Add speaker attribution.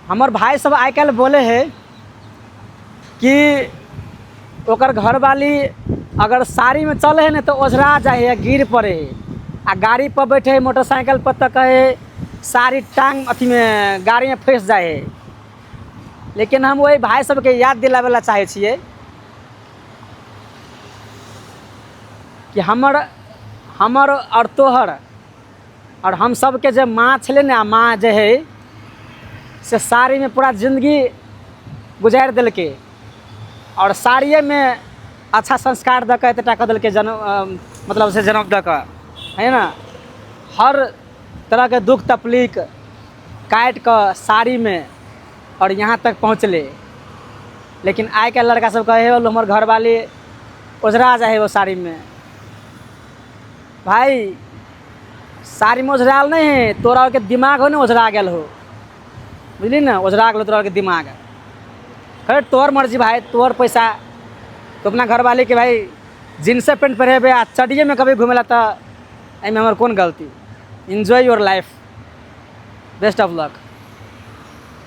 Speaker 1: हमर भाय सब आइ काल्हि बोलै हइ कि ओकर घरवाली अगर साड़ीमे चलै हइ ने तऽ ओझरा जाइ हइ गिर पड़ै हइ आ गाड़ीपर बैठे हइ मोटरसाइकिलपर तऽ कहै हइ साड़ी टाँग अथीमे गाड़ीमे फँसि जाइ हइ। लेकिन हम ओहि भाय सबके याद दिलाबै लए चाहै छियै कि हमर हमर आओर तोहर आओर हम सबके जे माँ छलै ने माँ जे हइ से साड़ीमे पूरा जिन्दगी गुजारि देलकै आओर साड़िएमे अच्छा संस्कार दऽ कऽ एतेक टा कऽ देलकै जन मतलब से जनम दऽ कऽ है ने हर तरहके दुःख तकलीफ काटि कऽ साड़ीमे आओर यहाँ तक पहुँचलै। लेकिन आइ काल्हि लड़का सब कहै हइ हमर घरवाली ओझरा जाइ हइ ओ साड़ीमे। भाइ, साड़ीमे ओझरायल नहि हइ, तोरा आरके दिमाग हो ने ओझरा गेल हो, बुझली ने? ओझरा गेल तोरा आरके दिमाग। खैर, तोहर मर्जी भाइ, तोहर पैसा, तो अपना घरवालीके भाइ जींसे पेंट पहिरेबै आ चड्डिएमे कभी घुमेला तऽ एहिमे हमर कोन गलती? Enjoy your life, best of luck.